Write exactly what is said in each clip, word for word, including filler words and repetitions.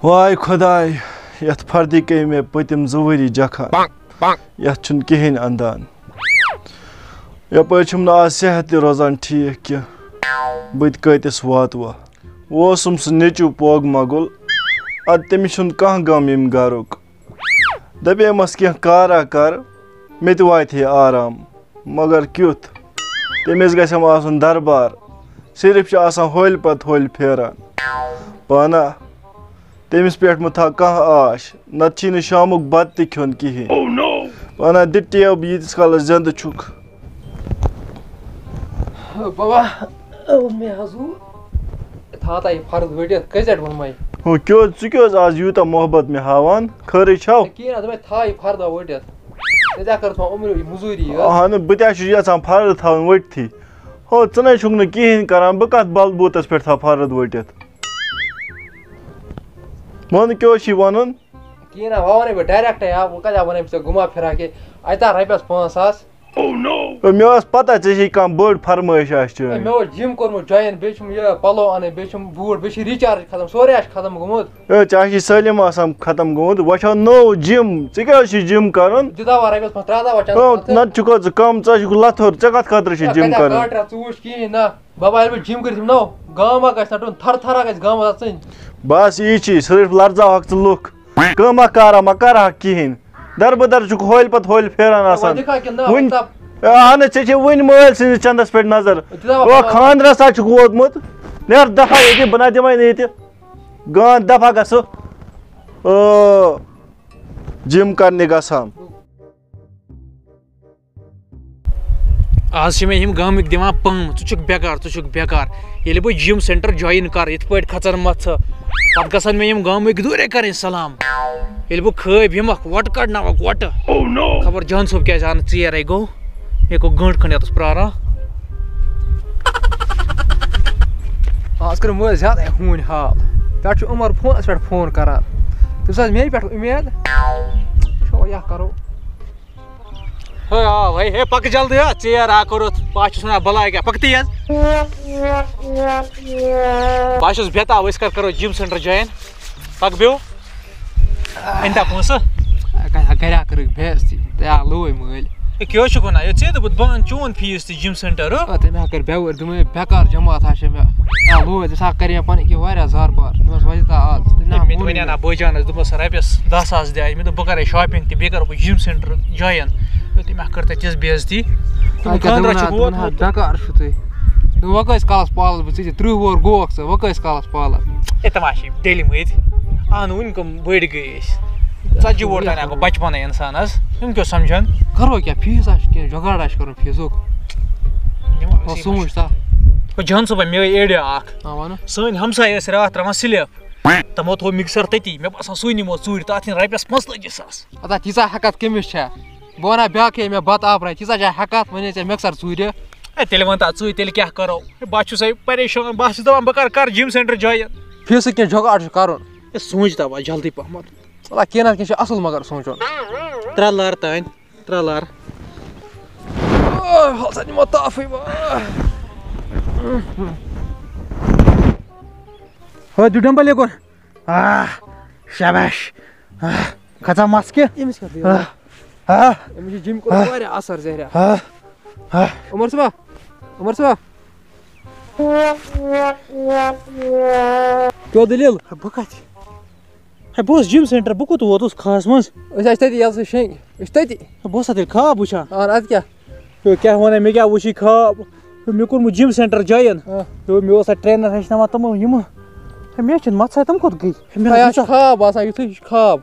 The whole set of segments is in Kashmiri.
واے خۄداے، یَتھ فردِ گٔے مےٚ پٔتِم زٕ ؤری جکھان۔ یَتھ چھُنہٕ کِہیٖنۍ اندان۔ یَپٲرۍ چھُم نہٕ آز صحت تہِ روزان ٹھیٖک کینٛہہ۔ بہٕ تہِ کۭتِس واتہٕ وۄنۍ؟ اوسُم سُہ نیٚچوٗ پوگہٕ مۄگُل۔ اَدٕ تٔمِس چھُنہٕ کانٛہہ غم ییٚمہِ گَرُک۔ دَپیمَس کینٛہہ کارا کر، مےٚ تہِ واتہِ ہے آرام۔ مگر کیُتھ؟ تٔمِس گژھٮ۪م آسُن دربار۔ صرف چھِ آسان ہۄلۍ پتہٕ ہۄلۍ پھیران۔ پانہ، تٔمِس پٮ۪ٹھ مہٕ تھاو کانٛہہ آش، نتہٕ چھی نہٕ شامُک بتہٕ تہِ کھیوٚن کِہیٖنۍ۔ پانہ، دِ ٹیب، ییٖتِس کالس زندٕ چھُکھ۔ بابا، مےٚ حظ ووٚن، تھاو تا یہِ فرٕد ؤٹِتھ، کٔژِ لٹہِ ووٚنمَے؟ ہُہ، کیٛاہ حظ، ژٕ کیٛاہ حظ آز یوٗتاہ محبت مےٚ ہاوان؟ خٲرٕے چھَو؟ کِہیٖنۍ حظ، دوٚپمَے، تھاو یہِ فرٕد وۄٹِتھ۔ ژےٚ کیٛاہ کٔرٕتھ وۄنۍ عُمرِ یہِ مٔزوٗری یٲژ؟ اَہَنہٕ، بہٕ تہِ حظ چھُس یَژھان فرٕد تھاوٕنۍ ؤٹتھٕے۔ ہو، ژٕ نَے چھُکھ نہٕ کِہیٖنۍ کَران، بہٕ کَتھ بَلبوٗتَس پٮ۪ٹھ تھاوٕ فرٕد ؤٹِتھ؟ وَن، کیٛاہ چھُے وَنُن؟ کِہیٖنۍ نہ، وۄنۍ وَنَے بہٕ ڈایریکٹَے، ہا، وۄنۍ کَتہِ ہا وَنَے بہٕ ژےٚ گُما فِراکے؟ اَتہِ آ رۄپیَس پانٛژھ ساس۔ ہے، مےٚ ٲس پَتہ ژےٚ چھے کانٛہہ بٔڑ فرمٲیِش آسہِ ہے، چٲنۍ۔ مےٚ اوس جِم کوٚرمُت جویِن، بیٚیہِ چھُم یہِ پَلو اَنٕنۍ، بیٚیہِ چھُم بوٗٹ، بیٚیہِ چھِ رِچارٕج ختم، سورُے آسہِ ختم گوٚمُت۔ ہے، ژےٚ آسی سٲلِم آسان ختم گوٚمُت، وۄنۍ چھَو نٔو جِم، ژےٚ کیٛاہ حظ چھُے جِم کَرُن؟ دِتہ وۄنۍ رۄپیَس پانٛژھ، ترٛاوتہ وۄنۍ چَنٛدَس ہے، پَتھر۔ نَتہٕ چھُکھ ژٕ کَم، ژٕ حظ چھُکھ لَتھُر، ژےٚ کَتھ خٲطرٕ چھُے ہے، جِم کَتہِ ہا کَرُن؟ گاٹرا، ژٕ وٕچھ کِہیٖنۍ نہ۔ بابا، ییٚلہِ بہٕ جِم کٔرِتھ یِمہٕ نو، گام ما گژھِ نَٹُن، تھر تھرا گژھِ گامَس اَژٕنۍ۔ بس یی چھی، صرف لرزاوہکھ ژٕ لُکھ۔ کٲمہ کارا ما کرہکھ کِہیٖنۍ۔ دربٕدر چھُکھ ہولۍ پتہٕ ہولۍ پھیران آسان۔ وۄنۍ دِکھا کِنہٕ نہ، وٕنۍ، وۄنۍ دَپ۔ اے، اہنہٕ، ژےٚ چھے وٕنۍ مٲلۍ سٕنٛدِس چندس پٮ۪ٹھ نظر۔ دِدا او، بابا۔ خانٛدرس ہا چھُکھ ووتمُت۔ نیر دفعہ ییٚتہِ، بہٕ نہ دِمے نہٕ ییٚتہِ۔ گانٛد دفعہ گژھٕ۔ او، جِم کرنہِ گژھان۔ آز چھِ مےٚ یِم گامٕکۍ دِوان پم، "ژٕ چھُکھ بیکار، ژٕ چھُکھ بیکار۔" ییٚلہِ بہٕ جِم سینٹر جویِن کَرٕ، یِتھ پٲٹھۍ کھژان مَژھٕ، پَتہٕ گژھن مےٚ یِم گامٕکۍ دوٗرے کَرٕنۍ سلام۔ ییٚلہِ بہٕ خٲبۍ یِمَکھ، وۄٹہٕ کَڑناوَکھ وۄٹہٕ۔ خبر جان صٲب کیٛازِ آو نہٕ ژیر، ہے گوٚو، یہِ گوٚو گٲنٛٹہٕ کھنٛڈ یَتَس پرٛاران۔ آز کٔر مٲلۍ زیادَے ہوٗنۍ حال۔ پٮ۪ٹھ چھُ عمر فونَس پٮ۪ٹھ فون کَران۔ تٔمِس آسہِ میٛانہِ پٮ۪ٹھ اُمید۔ وٕچھو، یَتھ کَرو۔ ہے آ بھائی، ہے پکھ جلدی، آ، ژیر آ کوٚرُتھ، بہٕ ہا چھُس وَنان بلاے کیٛاہ، پکھ تیز۔ بہٕ ہا چھُس بے تاب، أسۍ کر کرو جِم سینٹر جویِن۔ پکھ بیو۔ أنۍ تا پونٛسہٕ؟ کَتہِ ہا گَرِ ہا کٔرٕکھ بے عزتی، تہٕ آ لوے مٲلۍ۔ ہے کیٛاہ حظ چھُکھ وَنان؟ ہے ژےٚ دوٚپُتھ بہٕ اَنہٕ چون فیٖس تہِ جِم سینٹر، ہو؟ آ، تٔمۍ ہا کٔر بے عزتی، دوٚپمَے بیکار جماعت ہا چھےٚ مےٚ۔ آ لوے، ژےٚ سا کَرے مےٚ پَنٕنۍ کِنۍ واریاہ زارٕ پار، مےٚ اوس وۄنۍ تہِ آز، تٔمۍ نہ ہے، مےٚ تہِ مونُے وَنیٛا نہ نہٕ۔ بٲے جانَس، دوٚپمَس رۄپیَس دَہ ساس دِ، مےٚ دوٚپ بہٕ کَرَے شاپِنٛگ تہِ، بیٚیہِ کَرٕ بہٕ جِم سینٹر جویِن۔ ہے، تٔمۍ ہا کٔر تَتہِ تِژھ بے عزتی۔ تِمَن اَتہِ کیٛاہ خانٛدرَس دوٚپُن چھُکھ ہا، دوٚپُن ہا ووتمُت۔ بیکار چھُ تُہۍ۔ دوٚپُن، وۄنۍ کۭتِس کالَس پالَس بہٕ ژٕ تہِ؟ تٕرٛہ وُہَر گوٚوکھ ژٕ، وۄنۍ کۭتِس کالَس پالَکھ؟ ہے، تِم ہا چھِ ڈیلی مٔتۍ۔ اَہَن، وٕنہِ کٕم بٔڑۍ گٔے أسۍ؟ ژتجی وُہُر تانۍ ہا گوٚو بچپنٕے اِنسانَس۔ یِم کیٛاہ سَمجھَن؟ کَرو کیٛاہ؟ فیٖس آسہِ کینٛہہ، جُگاڑ آسہِ کَرُن فیٖسُک۔ نِمو وۄنۍ أسی سوٗنٛچ مَشوَرٕ۔ تہٕ۔ ہُہ جہان صٲبَن، مےٚ گٔے idea اَکھ۔ آ، وَنہٕ۔ سٲنۍ ہمسایہِ ٲسۍ راتھ ترٛاوان slip۔ تِمو تھوٚو mixer تٔتی۔ مےٚ باسان، سُے نِمو ژوٗرِ۔ تَتھ یِن رۄپیَس پانٛژتٲجی ساس۔ اَدا، تیٖژاہ ہٮ۪کَتھ کٔمِس چھےٚ؟ بہٕ وَنہٕ ہا بیٛاکھ، ہے، مےٚ بَتہٕ آبراے، تیٖژاہ چھےٚ ہٮ۪کَتھ، وۄنۍ ہے ژےٚ mixer ژوٗرِ۔ ہے، تیٚلہِ وَن تہٕ ژٕے، تیٚلہِ کیٛاہ کَرو؟ ہے، بہٕ ہا چھُسَے پریشان، بہٕ ہا چھُس دَپان، بہٕ کَرٕ، کَرٕ جِم سینٹر جویِن۔ فیٖسُک کینٛہہ جُگاڑ چھُ کَرُن۔ ہے، سوٗنٛچ تَو وۄنۍ جلدی پَہمَتھ۔ وَلہٕ کینٛہہ نَتہٕ کینٛہہ چھُ اَصٕل مگر سونٛچُن۔ ترٛےٚ لَر تانۍ، ترٛےٚ لَر۔ آہ، وَلہٕ سا نِمو تاپھٕے وۄنۍ۔ ہو، دیُت ڈمبل یَکُن۔ آہ، شاباش۔ آہ، کھژا مَس کہِ؟ أمِس کیٛاہ گٔیو؟ آہ، آہ۔ أمِس چھُ جِم کوٚرمُت آہ۔ واریاہ اَثر زہریا۔ آہ، آہ۔ عمر صٲبا، عمر صٲبا۔ کیٛاہ دٔلیٖل؟ ہے، بہٕ کَتہِ؟ ہے، بہٕ اوسُس جِم سینٹر، بہٕ کوٚت ووتُس کھاہَس منٛز؟ أسۍ ٲسۍ تٔتی، یَلہٕ سۭتۍ شیٚنٛگۍ۔ أسۍ چھِ تٔتی۔ ہے، بہٕ اوسا تیٚلہِ خاب وٕچھان؟ اَہَن، اَدٕ کیٛاہ؟ ہے، کیٛاہ وَنَے، مےٚ کیٛاہ وٕچھی خاب؟ ہے، مےٚ کوٚرمُت جِم سینٹر جویِن۔ آ۔ ہے، مےٚ اوس اَتہِ ٹرٛینَر ہیٚچھناوان تِمو یِمہٕ۔ ہے، مےٚ چھِنہٕ مَژھَے، تِم کوٚت گٔے؟ ہے، مےٚ تۄہہِ حظ آسہِ وٕچھا۔ خاب آسان، یُتھُے چھُ خاب۔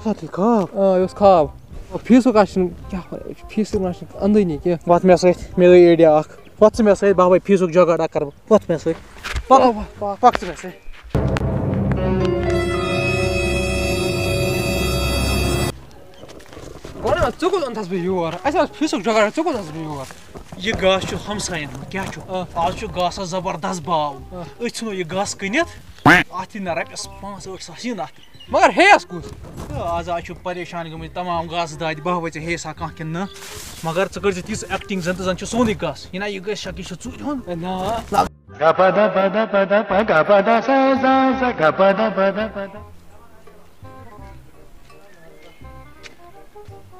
سا تہِ خاب۔ آ، یہِ اوس خاب۔ فیٖسُک آسہِ چھُنہٕ، کیٛاہ وَنان، فیٖسُک نہ چھُنہٕ اَندٲنی کینٛہہ۔ وَتھ مےٚ سۭتۍ، مےٚ گٔے idea اَکھ۔ وَتھ ژٕ مےٚ سۭتۍ، بہٕ ہاوَے فیٖسُک جُگاڑ اَکھ کَرٕ بہٕ۔ وَتھ مےٚ سۭتۍ۔ پَکھ، پَکھ، پَکھ۔ پَکھ ژٕ مےٚ سۭتۍ۔ گۄڈٕ وَن، ژٕ کوٚت اوٚنتھَس بہٕ یور؟ اَسہِ اوس فیٖسُک جُگاڑ، ژٕ کوٚت اوٚنتھَس بہٕ یور؟ یہِ گاسہٕ چھُ ہمساین ہُنٛد، کیٛاہ چھُ؟ آ۔ آز چھُ گاسَس زبردست باو۔ آ۔ أسۍ ژھٕنو یہِ گاسہٕ کٕنِتھ۔ اَتھ یی نہ رۄپیَس پانٛژھ ٲٹھ ساس یی نہ اَتھ۔ مگر ہیٚیَس کُس؟ آز آز چھُ پریشان گٔمٕتۍ تمام گاسہٕ دادِ، بہہ وَژے ہے سا کانٛہہ کِنہٕ نہ؟ مگر ژٕ کٔرۍ زِ تِژھ acting زَن تہٕ زَن چھُ سونُے گاسہٕ، یہِ نہ یہِ گژھِ شک، یہِ چھُ ژوٗرِ ہُنٛد۔ نہ۔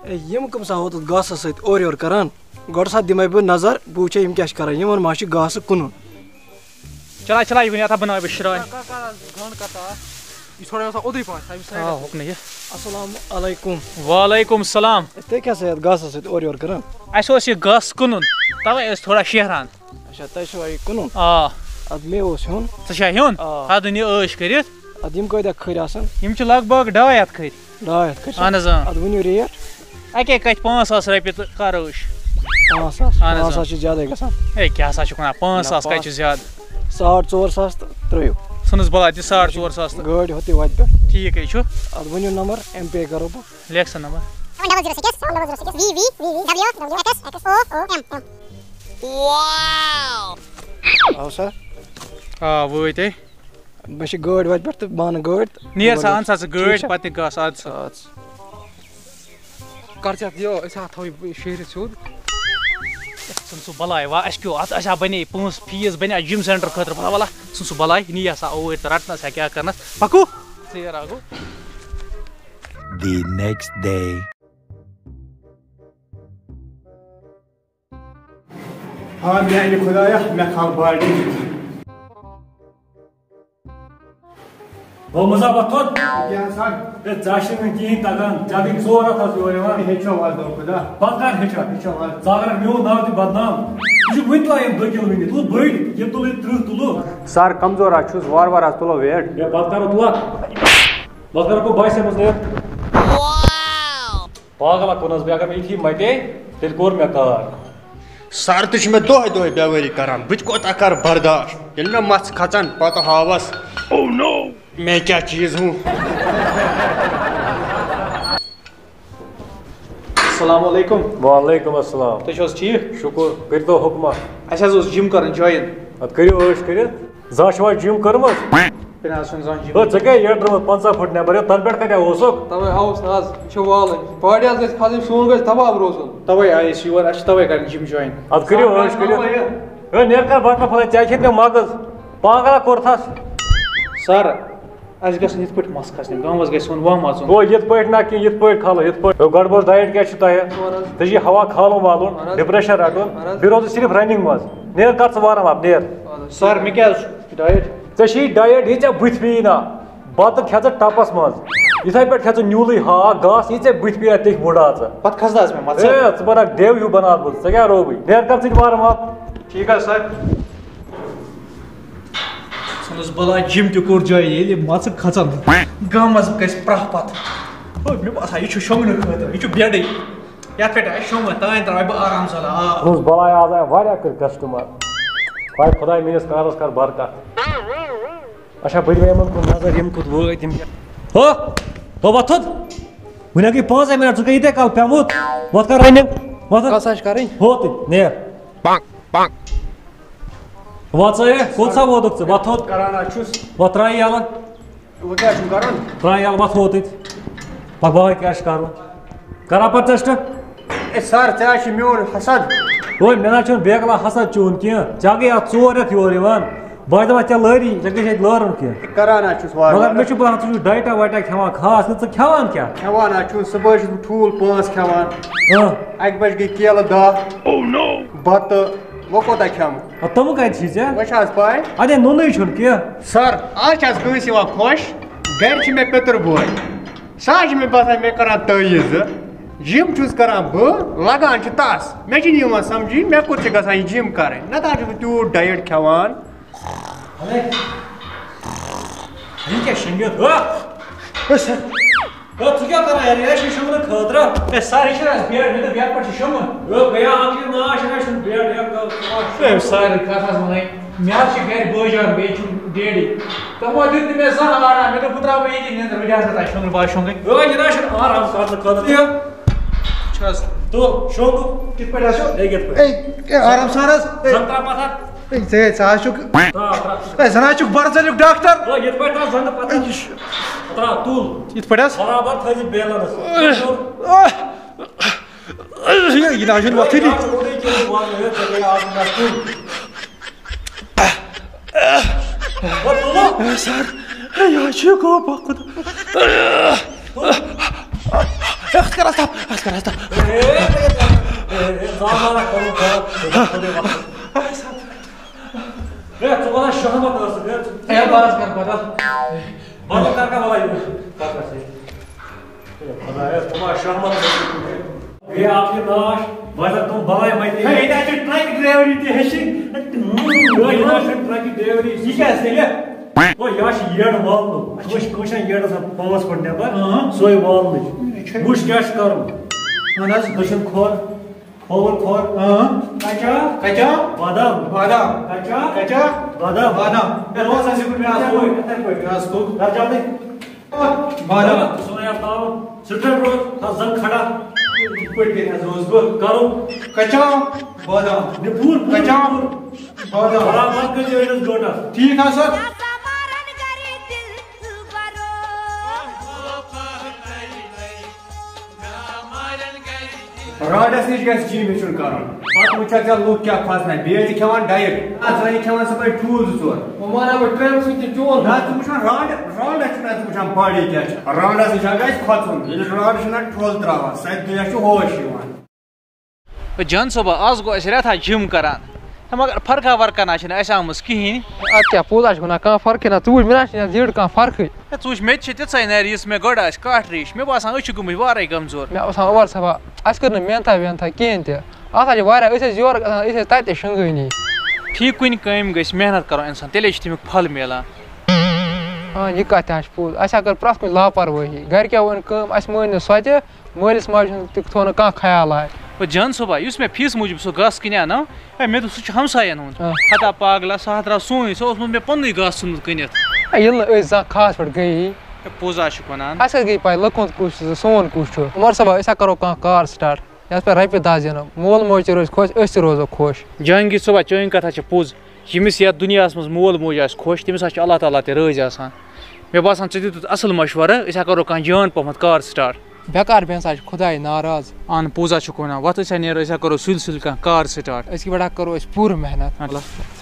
اے، یِم کٕم سا ہوتَتھ گاسَس سۭتۍ اورٕ یورٕ کران؟ گۄڈٕ سا دِمَے بہٕ نظر، بہٕ وٕچھے یِم کیٛاہ چھِ کران، یِمَن ما چھِ گاسہٕ کٕنُن؟ چلا، چلا، یہِ ؤنِو، اَتھ ہا بَناوٕ بہٕ شراے۔ کَر، کَر، کَر، گنٛڈ کَر تاو۔ یہِ چھُ تھوڑا آسان اوٚدُے پَہَن، تھاو یہِ آ، side۔ ہُکھ نہٕ یہِ۔ السلام علیکم۔ وعلیکم السلام۔ تُہۍ کیٛاہ سا یَتھ گاسَس سۭتۍ اورٕ یورٕ کران؟ اَسہِ اوس یہِ گاسہٕ کٕنُن، تَوَے ٲسۍ تھوڑا شیران۔ اچھا، تۄہہِ چھُوا یہِ کٕنُن؟ آ۔ اَدٕ مےٚ اوس ہیوٚن۔ ژٕ چھا ہیوٚن؟ آ۔ اَدٕ نہِ عٲش کٔرِتھ۔ اَدٕ یِم کۭتیٛاہ کھٔرۍ آسَن؟ یِم چھِ لگ بگ ڈاے ہَتھ کھٔرۍ۔ ڈاے ہَتھ کھٔرۍ چھا؟ اَہَن حظ، آ۔ اَدٕ ؤنِو ریٹ۔ اَکے کَتھِ پانٛژھ ساس رۄپیہِ تہٕ کَر عٲش۔ پانٛژھ ساس؟ اَہَن حظ، پانٛژھ ساس آ۔ چھِ زیادَے گژھان۔ ہے، کیٛاہ سا چھُکھ وَنان؟ پانٛژھ ساس نہ، کَتہِ چھُ پانٛژھ۔ زیادٕ؟ ساڑ ژور ساس تہٕ ترٛٲیِو۔ ژھٕنُس بَلاے، دِ ساڑ ژور ساس تہٕ۔ گٲڑۍ ہوٚتُے وَتہِ پٮ۪ٹھ۔ ٹھیٖک ہے چھُ۔ اَدٕ ؤنِو نمبر، ایم پے کَرو بہٕ۔ لیکھ سا number. seven double zero six, seven double zero six, V V V W X X O O M M۔ آو سا؟ آ، وٲتۍ ہے۔ مےٚ چھِ گٲڑۍ وَتہِ پٮ۪ٹھ تہٕ بہٕ اَنہٕ گٲڑۍ تہٕ نیر سا، بہٕ اَن سا ژٕ گٲڑۍ، ٹھیٖک چھا؟ پَتہٕ نہِ گاسہٕ، اَدٕ سا۔ اَدٕ سا۔ کر ژےٚ اَتھ یہِ، أسۍ ہا تھاوو یہِ شیٖرِتھ سیوٚد۔ ژھٕن سُہ بَلاے، وا، اَسہِ کیٛاہ اَتھ، اَسہِ ہا بَنے پونٛسہٕ، فیٖس بَنے اَسہِ جِم سینٹر خٲطرٕ، وَلا، وَلا، ژھٕن سُہ بَلاے، نیر سا اوٗرۍ تہٕ رَٹنَس ہا کیٛاہ کَرنَس، پَکو۔ ژیر آ گوٚو۔ The next day۔ ہا میانہِ خدایا، مےٚ کھال بالٹیٖن۔ گوٚو مُزا وۄتھُن؟ کیٛاہ سا؟ ہے، ژےٚ چھُے نہٕ کِہیٖنۍ تَگان، ژےٚ گٔے ژور ہَتھ حظ یورٕ یِوان۔ ہیٚچھو حظ دۄہ کھۄتہٕ دۄہ۔ پَتہٕ کر ہیٚچھکھ؟ ہیٚچھو حظ۔ ژٕ اگر میون ناو تہِ بدنام، ژٕ چھُکھ وٕنہِ تُلان یِم دٔہ کِلوٗ وٕنہِ، تُل بٔڑۍ، یِم تُلٕے تٕرٛہ تُلہٕ۔ سر کمزور حظ چھُس، وارٕ وارٕ حظ تُلو weight۔ ہے، پَتہٕ کر تُلکھ؟ پَتہٕ کر کُن باسہِ منٛز لٲر۔ پاگل ہا کوٚرنَس بہٕ، اگر مےٚ یِتھی مَتے، تیٚلہِ کوٚر مےٚ کار۔ سر تہِ چھُ مےٚ دۄہے دۄہے بیٚوٲری کران، بہٕ تہِ کوٗتاہ کرٕ برداش؟ ییٚلہِ مےٚ مَژھ کھژان، پتہٕ ہاوس۔ Oh no! مےٚ کیٛاہ چیٖز ہُہ۔ السلام علیکم۔ وعلیکم السلام۔ تُہۍ چھِو حظ ٹھیٖک؟ شُکُر، کٔرۍتو حُکمہ۔ اَسہِ حظ اوس gym کرُن join۔ اَدٕ کٔرِو عٲش کٔرِتھ۔ زانٛہہ چھُوا gym کٔرمٕژ؟ تیٚلہِ حظ چھُنہٕ زانٛہہ gym۔ ہے، ژےٚ کیٛاہ یٔڈ درٛامٕژ پنٛژاہ فُٹ نٮ۪بر؟ ہے، تَنہٕ پٮ۪ٹھ کَتہِ اوسُکھ؟ تَوَے آوُس نہٕ آز، یہِ چھِ والٕنۍ۔ باڈی حظ گژھِ کھَسٕنۍ، سون گژھِ تھَپھ روزُن۔ تَوَے آیہِ أسۍ یور، اَسہِ چھِ تَوَے کَرٕنۍ gym join۔ اَدٕ کٔرِو عٲش کٔرِتھ۔ ہے، نیر کر بٹنہٕ پھٔلٲے، ژےٚ کھیٚتھ مےٚ مغٕز۔ پاگلا کوٚرتھَس۔ سر، اَسہِ گژھِ نہٕ یِتھ پٲٹھۍ مَس کھَسنہِ، گامَس گژھِ سون وَم اَژُن۔ گوٚو یِتھ پٲٹھۍ نہ کینٛہہ، یِتھ پٲٹھۍ کھالو، یِتھ پٲٹھۍ۔ گۄڈٕ بوز diet کیٛاہ چھُ تۄہہِ؟ وَن حظ۔ ژےٚ چھُے ہوا کھالُن والُن، وَن حظ۔ Depression رَٹُن، وَن حظ۔ بیٚیہِ روزُن صرف running منٛز۔ نیر کر ژٕ warm up، نیر۔ وَن حظ۔ سر، مےٚ کیٛاہ حظ چھُ diet؟ ژےٚ چھُے diet یہِ ژےٚ بٕتھِ پیٚیی نا، بَتہٕ کھےٚ ژٕ ٹَپَس منٛز، یِتھَے پٲٹھۍ کھےٚ ژٕ نیوٗلٕے ہاکھ، گاسہٕ یی ژےٚ بٕتھِ پیٚیہِ تیٚتھۍ وُڑا ژٕ۔ پَتہٕ کھَسنا حظ مےٚ مَژٕ؟ ہے، ژٕ بَناکھ دیو ہیوٗ بَناوَتھ بہٕ ژٕ، ژےٚ کیٛاہ رووٕے؟ نیر کر ژٕ تہِ warm up۔ ٹھیٖک حظ سر۔ ژھٕنُس بَلاے، gym تہِ کوٚر join، ییٚلہِ مَژٕ کھَژَن گامَس گژھِ پرٛاہ پَتہٕ۔ ہے، مےٚ باسان، یہِ چھُ شۄنٛگنہٕ خٲطرٕ، یہِ چھُ bedٕے۔ یَتھ پٮ۪ٹھ آسہِ شۄنٛگُن، تانۍ ترٛاوَے بہٕ آرام سان۔ آ۔ ژھٕنُس بَلاے، آز آے واریاہ کٔرۍ customer۔ خۄداے، خۄداے میٛٲنِس کارَس کر برکت۔ اچھا، بہٕ دِمہٕ یِمَن کُن نظر، یِم کوٚت وٲتۍ، یِم کیٛاہ۔ ہو، ہو، وۄتھ تھوٚد۔ وُنہِ گٔے پانٛژَے minute، ژٕ گٔے ییٖتیٛاہ کال پیوٚمُت۔ وۄتھ کر running، وۄتھ۔ کَس آسہِ کَرٕنۍ؟ ہو تہٕ نیر۔ Pong, pong. وۄتھ سا، ہے، کوٚت سا ووتُکھ ژٕ؟ وۄتھ تھوٚد۔ کران حظ چھُس۔ وۄتھ ترٛاو یَلہٕ۔ وۄنۍ کیٛاہ چھُم کَرُن؟ ترٛاو یَلہٕ، وۄتھ ہوتٕتۍ۔ پَکھ باوَے کیٛاہ چھُ کَرُن؟ کَران پَتہٕ test۔ اے سر، ژےٚ ہا چھُے میون حسد۔ اوے، مےٚ نہ چھُنہٕ بیکلا حسد چون کینٛہہ۔ ژےٚ گٔے اَتھ ژور رٮ۪تھ یور یِوان۔ بہٕ ہا دَپان ژےٚ لٲری، ژےٚ گٔے اَتہِ لٲرُن کینٛہہ۔ کران حظ چھُس وارٕ مگر وارٕ۔ مےٚ چھُ باسان، ژٕ چھُکھ dietا وایٹا کھٮ۪وان خاص، نہ ژٕ کھٮ۪وان کیٛاہ؟ کھٮ۪وان حظ چھُس، صُبحٲے چھُس بہٕ ٹھوٗل پانٛژھ کھٮ۪وان۔ اۭں۔ اَکہِ بَجہِ گٔے کیلہٕ دَہ۔ Oh no! بَتہٕ، وۄنۍ کوٗتاہ کھٮ۪مہٕ؟ اَدٕ تِمہٕ کَتہِ چھی ژےٚ؟ وۄنۍ چھا حظ پَے؟ اَدے نوٚنُے چھُنہٕ کینٛہہ۔ سر، آز چھِ حظ کٲنٛسہِ یِوان خۄش؟ گَرِ چھِ مےٚ پِتُر بوے۔ سُہ حظ چھِ مےٚ باسان مےٚ کَران تٲویٖزٕ۔ Gym چھُس کَران بہٕ، لَگان چھِ تَس۔ مےٚ چھِنہٕ یِوان سَمجھی، مےٚ کوٚت چھِ گژھان یہِ gym کَرٕنۍ۔ نَتہٕ حظ چھُس بہٕ تیوٗت diet کھٮ۪وان۔ اَلے، یہِ کیٛاہ شۄنٛگِتھ؟ ہو! أسۍ ہے، ژٕ کیٛاہ کران یارٕ؟ یہِ حظ چھُ شۄنٛگنہٕ خٲطرٕ۔ ہے، سر، یہِ چھُنہٕ اَسہِ bed، مےٚ دوٚپ، یَتھ پٮ۪ٹھ چھُ شۄنٛگُن۔ ہے، گٔیا اَکھ چیٖز، نہ، اَسہِ چھُنہٕ اَسہِ چھُنہٕ bed، یَتھ کَرو۔ ہے، سارے کَتھ حظ وَنَے۔ مےٚ حظ چھِ گَرِ بٲے جان، بیٚیہِ چھُم daddy۔ تِمو دیُت نہٕ مےٚ زانٛہہ آرام۔ مےٚ دوٚپ، بہٕ ترٛاوٕ وۄنۍ ییٚتی نِندٕر، بہٕ کیٛاہ آسہٕ تَتہِ شۄنٛگُن، بہٕ آسہٕ شۄنٛگٕے۔ ہے، یہِ نہ حظ چھُنہٕ آرام کرنہٕ خٲطرٕ یہِ۔ چھُ حظ؟ تہٕ شۄنٛگُن کِتھ پٲٹھۍ حظ چھُ؟ ہے، کِتھ پٲٹھۍ؟ ہے، ہے، آرام سان حظ۔ ہے۔ زَن ترٛاو پَتھ اَتھ۔ ہے، ژٕ ہے، ژٕ حظ چھُکھ، ترٛاو، ترٛاو۔ ہے، زَن حظ چھُکھ برزَلیُک ڈاکٹر۔ ترٛاو، یِتھ پٲٹھۍ ترٛاو زَنٛگہٕ پَتہٕ۔ ترٛاو، تُل۔ یِتھ پٲٹھۍ حظ؟ برابر تھٲیزِ بیلَنس۔ آہ۔ یہِ نہ حظ چھُنہٕ وۄتھٲنی۔ وۄتھ تُلو۔ ہے سر، ہے، یہِ حظ چھُ گوٚو پَکُن۔ ہے، اَتھ کر اَتھ تھپھ، اَتھ کر اَتھ تھپھ۔ ہے، ہے، ہے، زامہٕ کرو خراب۔ ہے، ژٕ وَنان شہمت ٲسٕکھ، ہے، ژٕ ہے، بَس کر بدل۔ بدل کر کا بَلاے؟ کر کا سے؟ ہے، خدایا، ژٕ ما شہمت ٲسٕکھ؟ ہے، اَتھ یہِ ناش، وۄنۍ کر تِم بَلاے مَتہِ۔ ہے، ییٚتہِ حظ چھِ ٹرٛکہِ ڈرٛایوَر ییٚتہِ ہیٚچھِنۍ۔ ہے، یہِ ما چھِ ٹرٛکہِ ڈرٛایوَر ییٚتہِ؟ یہِ کیٛاہ سا یہِ؟ او، یہِ حظ چھِ یٔڈ والنُک۔ کٲنٛسہِ، کٲنٛسہِ چھَنہٕ یٔڈ آسان پانٛژھ فُٹ نٮ۪بر، اۭں۔ سۄے والنٕچ۔ یہِ چھُ وٕچھ کیٛاہ چھُ کَرُن۔ اَہَن حظ۔ دٔچھُن کھۄر۔ کھووُر کھۄر۔ اۭں۔ کچا۔ کچا۔ بادام۔ بادام۔ کچا۔ کچا۔ بادام۔ بادام۔ ہے، روز حظ یِکُن مےٚ آس کوٚر۔ یِتھَے پٲٹھۍ۔ مےٚ آس کوٚر۔ کر جلدی۔ بادام۔ سُہ وَنہِ اَتھ تاوَن۔ سٹریٹ روز، تھاو زَن کھڑا۔ یِتھ پٲٹھۍ کٔرِتھ حظ روز بہٕ۔ کرو۔ کچا۔ بادام۔ نِپوٗر، پوٗر، کچا۔ نِپوٗر۔ بادام۔ برابر کٔرِو أڑِس گٲنٛٹَس۔ ٹھیٖک حظ سَر۔ راڈس نِش گژھِ جِم ہیٚچھُن کرُن۔ پتہٕ وٕچھکھ ژےٚ لُکھ کیٛاہ کھوژنَے، بیٚیہِ ٲسۍ کھٮ۪وان ڈایٹ۔ ژٕ ٲسۍ کھٮ۪وان صُبحٲے ٹھوٗل زٕ ژور۔ وۄنۍ وَنہٕ ہا بہٕ ٹرٛینہٕ سۭتۍ تہِ چون۔ نہ، ژٕ وٕچھ وۄنۍ راڈ، راڈس چھُنہ ژٕ وٕچھان باڈی کیٛاہ چھِ۔ راڈس نِش گژھِ کھۄژُن، ییٚلہِ راڈ چھُنہ ٹھوٚل ترٛاوان، سۄ دُنیا چھُ ہوش یِوان۔ جان صٲبا، آز گوٚو اَسہِ رٮ۪تھا جِم کران۔ ہے، مگر فرقہ ورقہ نہ چھِنہٕ اَسہِ آمٕژ کِہیٖنۍ۔ اَدٕ کیٛاہ، پوٚز ہا چھُکھ وَنان، کانٛہہ فرقٕے نہ، ژٕ وٕچھ مےٚ نہ چھِ زیٖٹھ کانٛہہ فرقٕے۔ ہے، ژٕ وٕچھ، مےٚ تہِ چھِ تِژھے نَرِ، یِژھ مےٚ گۄڈٕ آسہِ کاٹھ ریٖش۔ مےٚ باسان، أسۍ چھِ گٔمٕتۍ وارَے کمزور۔ مےٚ باسان، عمر صٲبا، اَسہِ کٔر نہٕ محنتھا وحنتھا کِہیٖنۍ تہِ۔ اَتھ ہا چھِ واریاہ، أسۍ ٲسۍ یورٕ گژھان، أسۍ ٲسۍ تَتہِ تہِ شِنٛگٲنی۔ فی کُنہِ کامہِ گژھِ محنت کَرُن اِنسان، تیٚلے چھُ تَمیُک پھل مِلان۔ آ، یہِ کَتھ تہِ ہا چھِ پوٚز۔ اَسہِ ہا کٔر پرٛٮ۪تھ کُنہِ لاپروٲہی۔ گَرِکیو ؤنۍ کٲم، اَسہِ مٲنۍ نہٕ سۄ تہِ۔ مٲلِس ماجہِ ہُنٛد تہِ تھوٚو نہٕ کانٛہہ خیال آے۔ او جان صٲبا، یُس مےٚ فیٖس موٗجوٗب سُہ گاسہٕ کٕنیٛاو نا، ہے، مےٚ دوٚپ سُہ چھُ ہمساین ہُنٛد۔ آ۔ ہتا پاگلا، سُہ ہا درٛاو سونُے، سُہ اوسمُت مےٚ پنٛنُے گاسہٕ ژھُنمُت کٕنِتھ۔ ہے، ییٚلہِ نہٕ أسۍ زانٛہہ خاص پٲٹھۍ گٔیی۔ ہے، پوٚز ہا چھُکھ وَنان۔ اَسہِ کَتہِ گٔے پَے لٔکھ ہُنٛد کُس چھُ، سون کُس چھُ؟ عمر صٲبا، أسۍ ہا کَرو کانٛہہ کار سٹاٹ، یَتھ پٮ۪ٹھ رۄپیہِ دَہ زینو۔ مول موج تہِ روزِ خۄش، أسۍ تہِ روزو خۄش۔ جہانگیٖر صٲبا، چٲنۍ کَتھ ہا چھِ پوٚز۔ ییٚمِس یَتھ دُنیاہَس منٛز مول موج آسہِ خۄش، تٔمِس ہا چھُ اللہ تعالیٰ تہِ رٲضۍ آسان۔ مےٚ باسان، ژےٚ دیُتُتھ اَصٕل مَشوَرٕ، أسۍ ہا کَرو کانٛہہ جان پَہمَتھ کار سٹاٹ۔ بیکار بیٚہنَس ہا چھُ خۄداے ناراض۔ اَہَن، پوٚز ہا چھُکھ وَنان۔ وَتھ، أسۍ ہا نیرو، أسۍ ہا کَرو سُلہِ سُلہِ کانٛہہ کار سٹاٹ۔ أزکہِ پٮ۪ٹھ ہا کَرو أسۍ پوٗرٕ محنت۔ اللہ۔